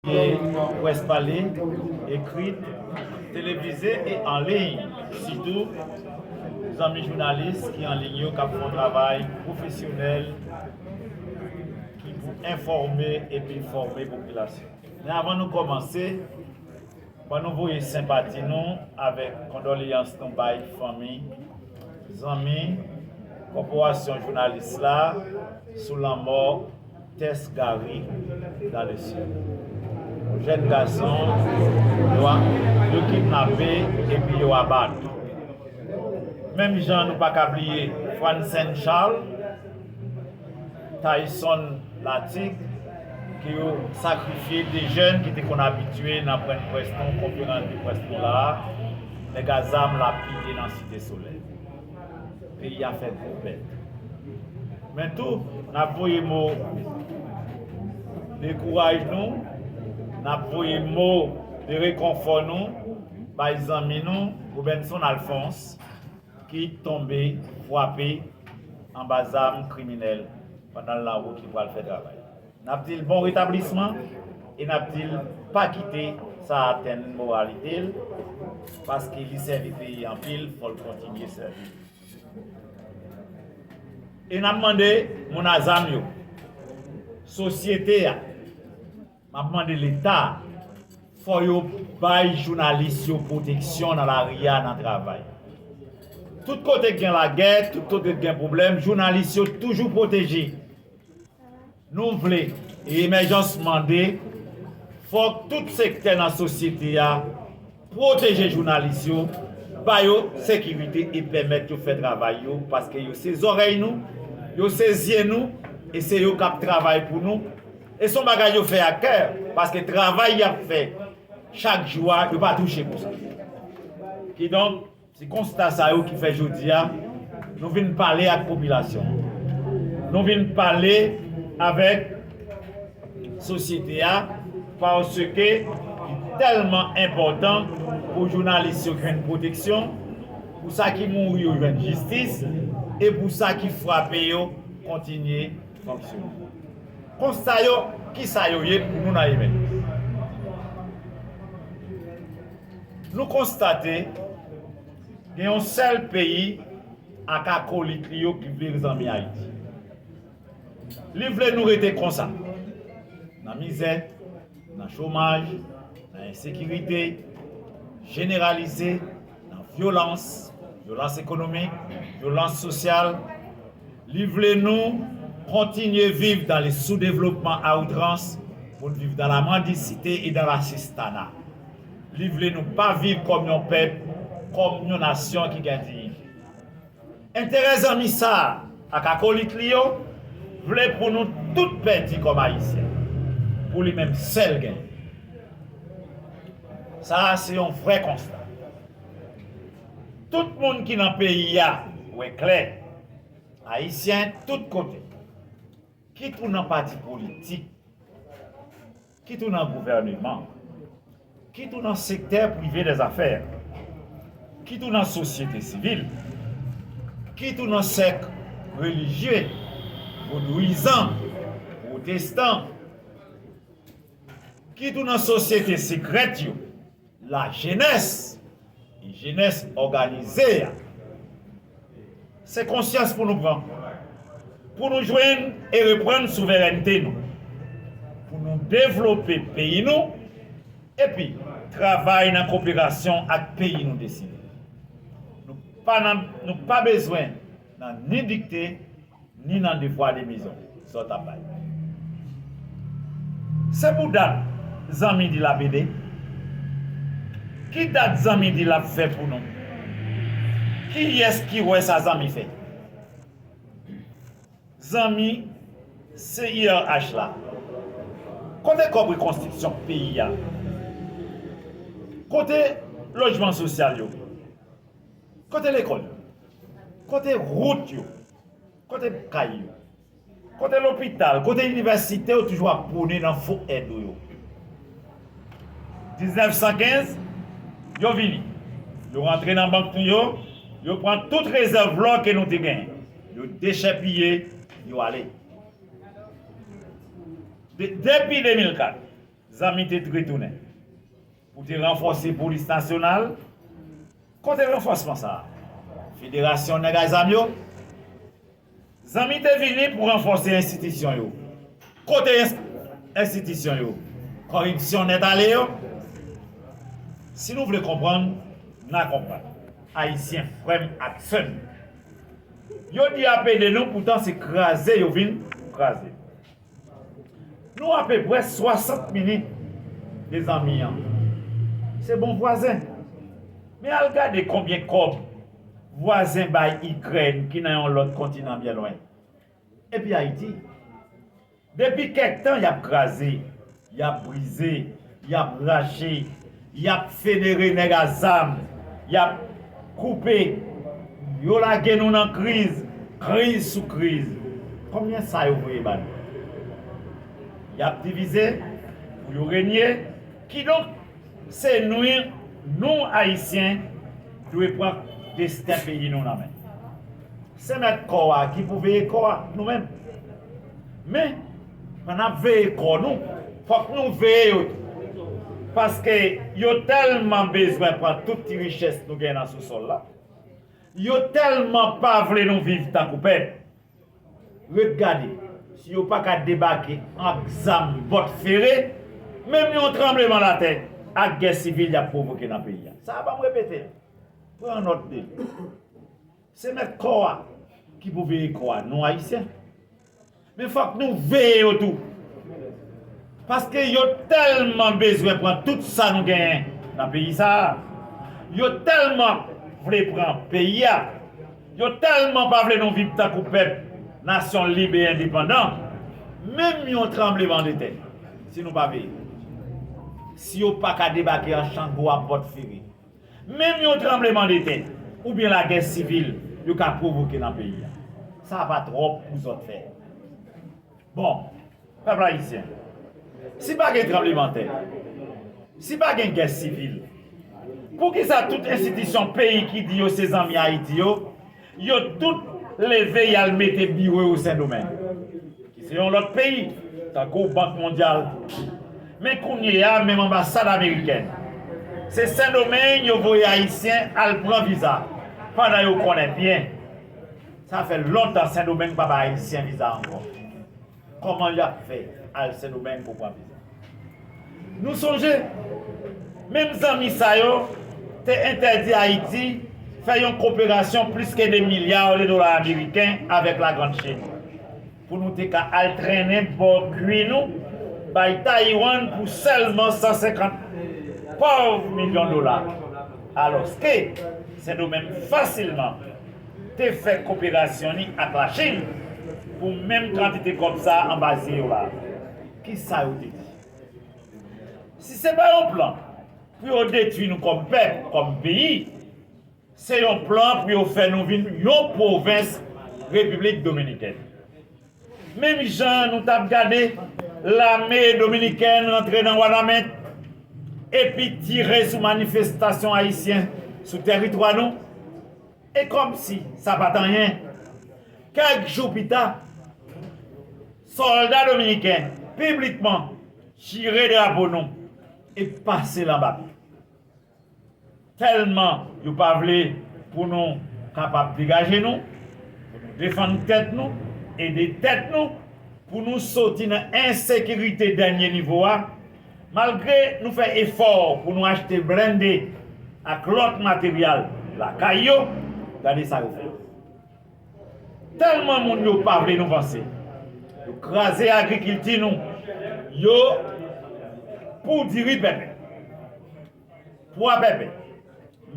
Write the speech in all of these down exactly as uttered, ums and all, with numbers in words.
Près pale, ekrit, televize e an liy, sitou zanmi jounalis ki an liy yo k ap fè yon travay pwofesyonèl ki pou enfòme epi fòme popilasyon. Men avan nou kòmanse, ban nou voye senpati nou avèk kondoleyans nou bay fanmi, zanmi, kòporasyon jounalis la sou lanmò Tess Gary dans le ciel. Yon jèn gason, yo, yo kidnape epi yo aba. Menm jan nou pa ka bliye Francine Charles, Tyson Latique, ke yo sakrifye, de jèn ki te konn abitye nan pwen près nou, konferans de près nou la a, nèg a zam lapide nan Site Solèy. Peyi a fè gwo pèt. Men tou, n ap voye mo de kouraj nou, n ap voye mo de rekonfò nou bay zanmi nou, Robenson Alphonse, ki tonbe, frape anba zam kriminèl pandan l nan wout li pral fè travay. N ap di l bon retablisman e n ap di l pa kite sa atenn moralite l, paske li sèvi peyi anpil, fò l kontinye sèvi. E n ap mande moun a zam yo, sosyete a, m ap mande Leta, fò yo bay jounalis yo pwoteksyon nan lari a, nan travay. Tout kote k gen lagè, tout kote k gen pwoblèm, jounalis yo toujou pwoteje. Nou vle, e Emèjans mande, fòk tout sektè nan sosyete a pwoteje jounalis yo, ba yo sekirite e pèmèt yo fè travay yo, paske yo se zòrèy nou, yo se zye nou, e se yo k ap travay pou nou. E se yon bagay yo fè ak kè, paske travay y ap fè chak jou a, yo pa touche pou sa. Kidonk, se konsta sa yo ki fè jodi a, nou vin pale ak popilasyon. Nou vin pale avèk sosyete a, paske li tèlman enpòtan pou jounalis yo jwenn pwoteksyon, pou sa ki mouri yo jwenn jistis, e pou sa ki frape yo kontinye fonksyone. Konsta yo, ki sa yo ye pou nou nan Emèjans? Nou konstate gen yon sèl peyi ak akolit li yo ki vle zanmi Ayiti. Li vle nou rete konsa, nan mizè, nan chomaj, nan ensekirite jeneralize, nan vyolans, vyolans ekonomik, vyolans sosyal. Li vle nou kontinye viv dans le sous-développement à outrance, pou n viv dans la mendicité et dans l'assistanat. Li vle nou pa viv kòm yon pèp, kòm yon nasyon ki gen diyite. Enterè zanmi sa a ak akolit li yo vle pou nou tout pèdi kòm Ayisyen, pou li menm sèl genyen. Sa a se yon vrè konsta. Tout moun ki nan peyi a wè klè, Ayisyen tout kote, kit ou nan pati politik, kit ou nan gouvèneman, kit ou nan sektè prive dèzafè, kit ou nan sosyete sivil, kit ou nan sèk relijye, vodouyizan, pwotestan, kit ou nan sosyete sekrèt yo, lajenès, e jenès òganize a, se konsyans pou nou pran, pou nou jwenn e reprann souverènte nou, pou nou devlope peyi nou, epi travay nan koperasyon ak peyi nou deside. Nou pa nan, nou pa bezwen nan ni dikte, ni nan devwa de mezon zòt ap bay. Se pou dat zanmi di l ap ede? Ki dat zanmi di l ap fè pou nou? Kiyès ki wè sa zanmi fè? Zanmi C I R H la, kote kòb rekonstriksyon peyi a? Kote lojman sosyal yo? Kote lekòl yo? Kote wout yo? Kote kay yo? Kote lopital? Kote inivèsite yo toujou ap pwone nan fo èd yo? Diznèf san kenz, yo vini. Yo rantre nan bank nou yo, yo pran tout rezèv lò ke nou te genyen. Yo dechèpiye, yo ale. De, depi de mil kat, Zanmi te retounen pou te ranfòse polis nasyonal. Kote ranfòsman sa a? Federasyon nèg a zam yo. Zanmi te vini pou ranfòse enstitisyon yo. Kote ens- enstitisyon yo? Kòripsyon nèt ale yo. Si nou vle konprann, n a konprann. Ayisyen, frè m ak sè m, yo di y ap ede nou, poutan se kraze yo vin kraze. Nou apeprè swasant minit de zanmi an. Se bon vwazen. Men al gade konbyen kòb vwazen bay Ikrèn ki nan yon lòt kontinan byen lwen. Epi Ayiti. Depi kèk tan, y ap kraze, y ap brize, y ap rache, y ap federe nèg a zam, y ap koupe, yo lage nou nan kriz, kriz sou kriz. Konbyen sa yo voye ba nou? Y ap divize pou yo renye. Kidonk, se nou, nou Ayisyen, dwe pran desten peyi nou nan men. Se mèt kò a ki pou veye kò a, nou menm. Men, pandan n ap veye kò nou, fòk nou veye yo tou. Paske yo tèlman bezwen pran tout ti richès nou gen nan sousòl la. Yo tèlman pa vle nou viv tankou pèp. Ret gade, si yo pa ka debake ak zam bòt fere, menm yon tranblemanlatè ak gè sivil y ap pwovoke nan peyi a. Sa a ban m repete l. Pran nòt de l. Se mèt kò a ki pou veye kò a, nou Ayisyen. Men fòk nou veye yo tou. Paske yo tèlman bezwen pran tout sa nou genyen nan peyi sa a. Yo tèlman vle pran peyi a. Yo tèlman pa vle nou viv tankou pèp, nasyon lib e endepandan. Menm yon tranblemanntè, si nou pa veye, si yo pa ka debake an chango a bòt fere, menm yon tranblemanntè oubyen lagè sivil yo ka pwovoke nan peyi a, sa pa twòp pou zòt fè. Bon, pèp ayisyen, si pa gen tranblemanntè, si pa gen gè sivil, poukisa tout enstitisyon peyi ki di yo se zanmi Ayiti yo, yo tout leve y al mete biwo yo Sendomeng, ki se yon lòt peyi, tankou Bank Mondyal? Men kounye a, menm anbasad amerikèn, se Sendomeng yo voye Ayisyen al pran viza, pandan yo konnen byen sa fè lontan Sendomeng pa bay Ayisyen viza ankò. Kòman y ap fè al Sendomeng pou pran viza? Nou sonje, menm zanmi sa yo te entèdi Ayiti fè yon koperasyon plis ke de milya de dola ameriken avèk Lagrann Chin, pou nou te ka al trennen bò kwi nou bay Taiwan pou sèlman san senkant pòv milyon dola. Alòske Sendomeng fasilman te fè koperasyon li ak Lachin pou menm kantite kòb sa a anba zye yo la. Kisa yo te di? Si se pa yon plan pou yo detwi nou kòm pèp, kòm peyi, se yon plan pou yo fè nou vin yon pwovens Repiblik Dominikèn. Menm jan nou t ap gade lame dominikèn rantre nan Wanament epi tire sou manifestasyon ayisyen sou tèritwa nou, e kòmsi sa pa t anyen, kèk jou pita, sòlda dominiken piblikman chire drapo nou e pase l anba pye. Tèlman yo pa vle pou nou kapab degaje nou, pou nou defann tèt nou, ede tèt nou, pou nou soti nan ensekirite dènye nivo a, malgre nou fè efò pou nou achte blende ak lòt materyèl lakay yo, gade sa yo fè. Tèlman moun yo pa vle nou vanse, yo kraze agrikilti nou, yo pou diri pèpè, pwa pèpè,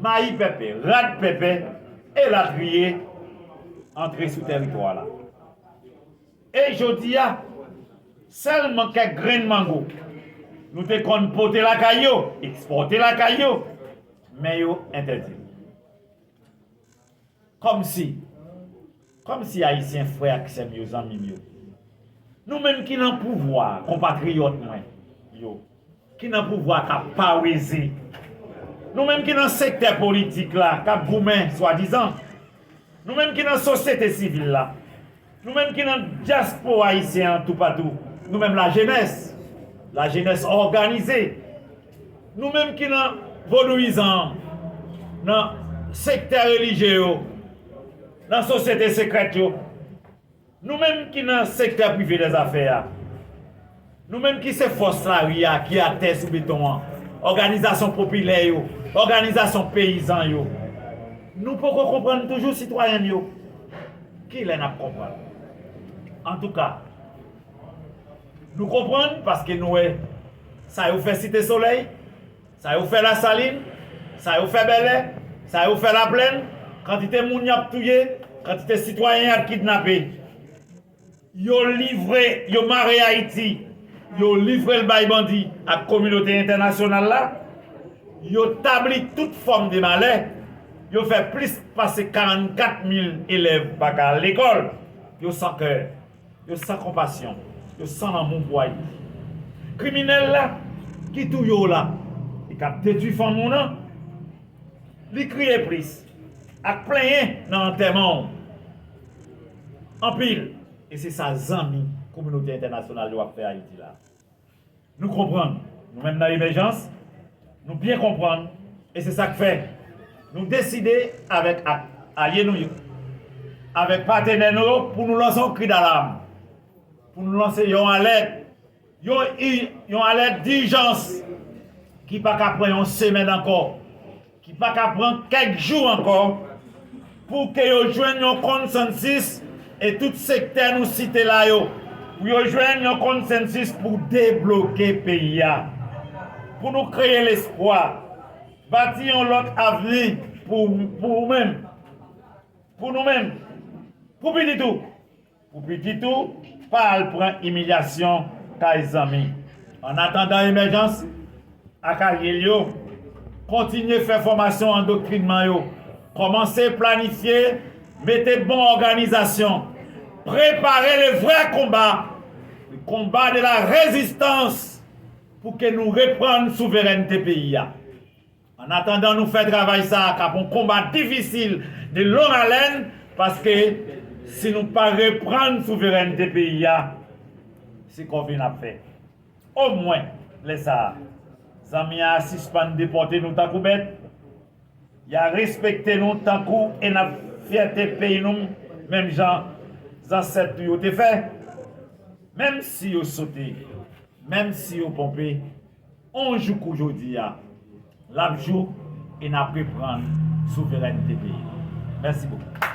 mayi pèpè, rad pèpè, elatriye, antre sou tèritwa la. E jodi a, sèlman kèk grenn mango nou te konn pote lakay yo, ekspòte lakay yo, men yo entèdi. Kòmsi, kòmsi Ayisyen frè ak sè m yo, zanmi m yo, nou menm ki nan pouvwa, konpatriyòt mwen yo, ki nan pouvwa k ap paweze, nou menm ki nan sektè politik la k ap goumen swadizan, nou menm ki nan sosyete sivil la, nou menm ki nan dyaspora ayisyen an toupatou, nou menm lajenès, Lajenès òganize. Nou menm ki nan vodouyizan an, nan sektè relijye yo, nan sosyete sekrèt yo, nou menm ki nan sektè prive dèzafè a, nou menm ki se fòs lari a ki atè sou beton an, òganizasyon popilè yo, òganizasyon peyizan yo, nou poko konprann toujou sitwayen m yo. Kilè n ap konprann? Antouka, nou konprann paske nou wè sa yo fè Site Solèy, sa yo fè Lasalin, sa yo fè Bèlè, sa yo fè Laplèn, kantite moun y ap touye, kantite sitwayen y ap kidnape. Yo livre, yo mare Ayiti, yo livre l bay bandi ak kominote entènasyonal la, yo tabli tout fòm de malè, yo fè plis pase karannkat mil elèv pa ka al lekòl, yo san kè, yo san konpasyon, yo san lanmou pou Ayiti. Kriminèl la ki touye w la e k ap detwi fanmi w nan, li kriye plis ak plenyen nan antèman w anpil. E se sa zanmi kominote entènasyonal yo ap fè Ayiti la. Nou konprann, nou menm nan Emèjans, nou byen konprann, e se sa k fè nou deside avèk ak alye nou yo, avèk patenè nou yo, pou nou lanse yon kri dalam, pou nou lanse yon alèt, yon, yon alèt dijans ki pa ka pran yon semèn ankò, ki pa ka pran kèk jou ankò, pou ke yo jwenn yon konsansis, e tout sektè nou site la yo, pou yo jwenn yon konsansis pou debloke peyi a, pou nou kreye lespwa, bati yon lòt avni pou, pou ou menm, pou nou menm, pou pitit ou. Pou pitit ou pa al pran imilyasyon kay zanmi. Annatandan Emèjans ak alye l yo, kontinye fè fòmasyon andoktrinman yo, kòmanse planifye, mete bon òganizasyon, prepare le vrai combat, le combat de la résistance, pou ke nou reprann souverènte peyi a. Annatandan nou fè travay sa a k ap yon konba difisil de long alèn, paske si nou pa reprann souverènte peyi a, se kòve n ap fè. Omwen, lè sa a, zanmi a sispann depòte nou tankou bèt, y a respekte nou tankou e n ap fyète peyi nou menm jan zansèt nou yo te fè, menm si yo sote, menm si yo ponpe, yon jou kou jodi a, l ap jou e n ap reprann souverènte peyi nou. Mèsi bokou.